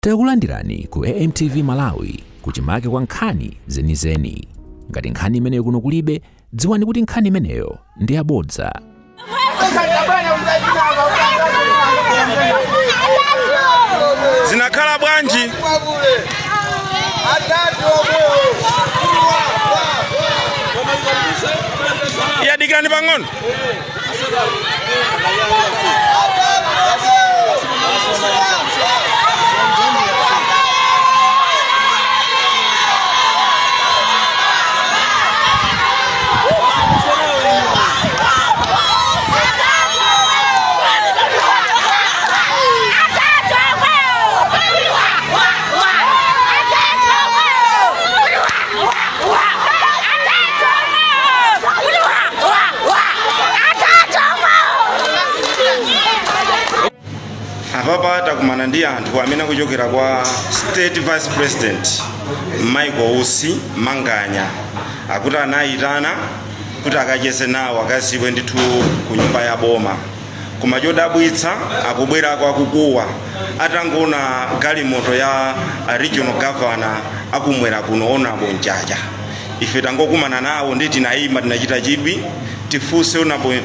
Takulandirani ku AMTV Malawi kuchimake kwa nkhani zenizeni. Ngati nkhani imeneyo kuno kulibe, dziwani kuti nkhani imeneyo ndi yabodza. Zinakhala bwanji? Yadikirani pang'ono. Apapa takumana ndi anthu amene akuchokera kwa State Vice President Michael Usi Manganya, akuti anayitana kuti akacheze nawo, akaziwe ndithu ku nyumba ya boma. Koma chodabwitsa, akubwerako akukuwa atangoona galimoto ya regional governor akumwera kuno, Honorable Mchacha. Ife tangokumana nawo ndi tinayima, tinachita chidwi tifunse Honorable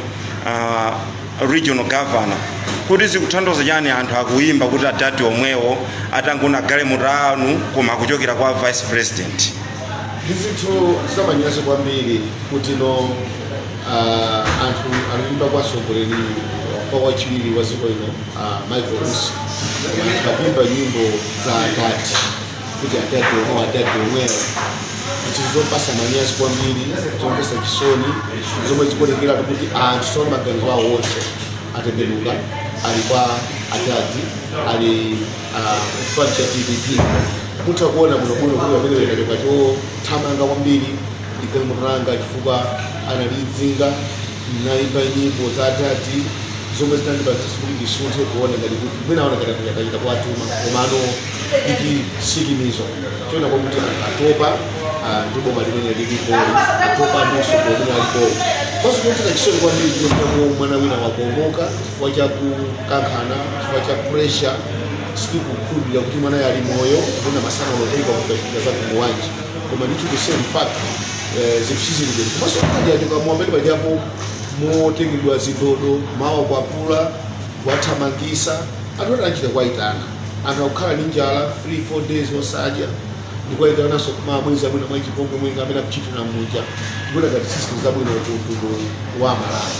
regional governor kuti zikutanthauza chani anthu akuyimba kuti adadi omwewo atangoona galimoto anu koma akuchokera kwa vice president. Ndi zinthu zamanyazi kwambiri kuti no anthu akuimba kwa mtsogoleri kwa wachiwiri wa dziko lino, Michael Usi, koma anthu akuimba nyimbo za adadi kuti adadi omwewo, adadi omwewo. Zinthu zopasa manyazi kwambiri, zomvetsa chisoni, zomwe zikuonekeratu kuti anthu tsono maganizo awo onse atembenuka, ali kwa adadi, ali chipani cha DPP. Mutha kuona bwinobwino kuti pamene ndachoka chothamanga kwambiri ndi galimoto langa chifukwa analizinga, naimba nyimbo za adadi zomwe zinandipangitsa kuti ndisunthe kuona ngati kuti mwina aona ngati akachita kuwatuma, komano ndi chitsimikizo choona kwakuti anthu atopa ndi boma limene lilipo, atopa ndi utsogoleri umene alipo. Komanso chomvetsa chisoni kwambiri chikuoneka mwana wina wakomoka chifukwa cha kukankhana, chifukwa cha pressure. Sitikukhulupirira kuti mwanayo ali moyo kapena masana olopeka kukachitika za mtundu wanji, koma ndithu to say in fact, zinthu sizili bwino. Komanso aja muwambeni pajapo motengedwa zidodo, mawa kwapula kuwathamangisa anthu ati anachita kuwayitana. Anthu akukhala ndi njala 3 4 days osadya, ndikuwayitananso kumabweza bwino mwachipongwe mwenga amene akuchitira muja. Ndikuona ngati system zabwino ku mtundu wa Malawi.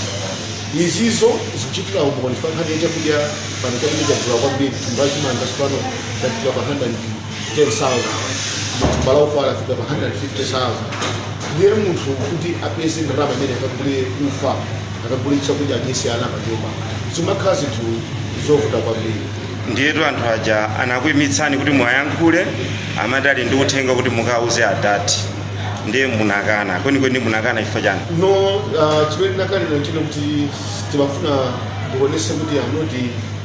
Izizo zikuchitira umboni chifukwa nkhani ya chakudya pano, chakudya chadula kwambiri. Thumba la chimanga tsopano lafika pa 110,000, koma thumba la ufa lafika pa 150,000. Ndiye munthu kuti apeze ndalama imene akagule ufa, akagule chakudya, adyese ana panyumba, zimakhala zinthu zovuta kwambiri. Ndiyetu anthu aja anakuyimitsani kuti mwayankhule, amati ali ndi uthenga kuti mukauze adadi, ndiye munakana. Kwenikweni munakana chifukwa chani? No, chimene ndinakanira chino kuti timafuna ndionese kuti I'm not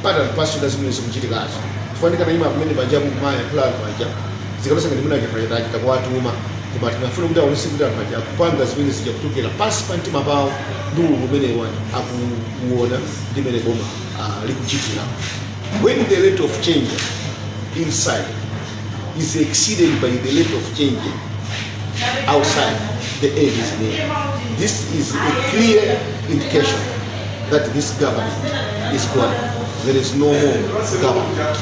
part and parcel ya zimene zikuchitikazo, chifukwa ndikanayima pamene pajapo kumayankhula anthu aja zikanasa ngati mwina achita kuwatuma, koma tinafuna kuti aonese kuti anthu aja akupanga zimene zija kuchokera pansi pa mtima pawo ndi ululu umene akuuona ndi mene boma likuchitira. When the rate of change inside is exceeded by the rate of change outside, the end is near. This is a clear indication that this government is gone. There is no more government.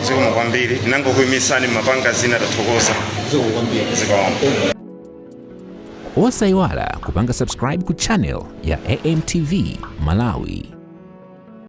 Zikomo kwambiri, tinangokuyimitsani mapanga zina, tathokoza. Zikomo kwambiri. Zikomo. Osayiwala kupanga subscribe ku channel ya AMTV Malawi.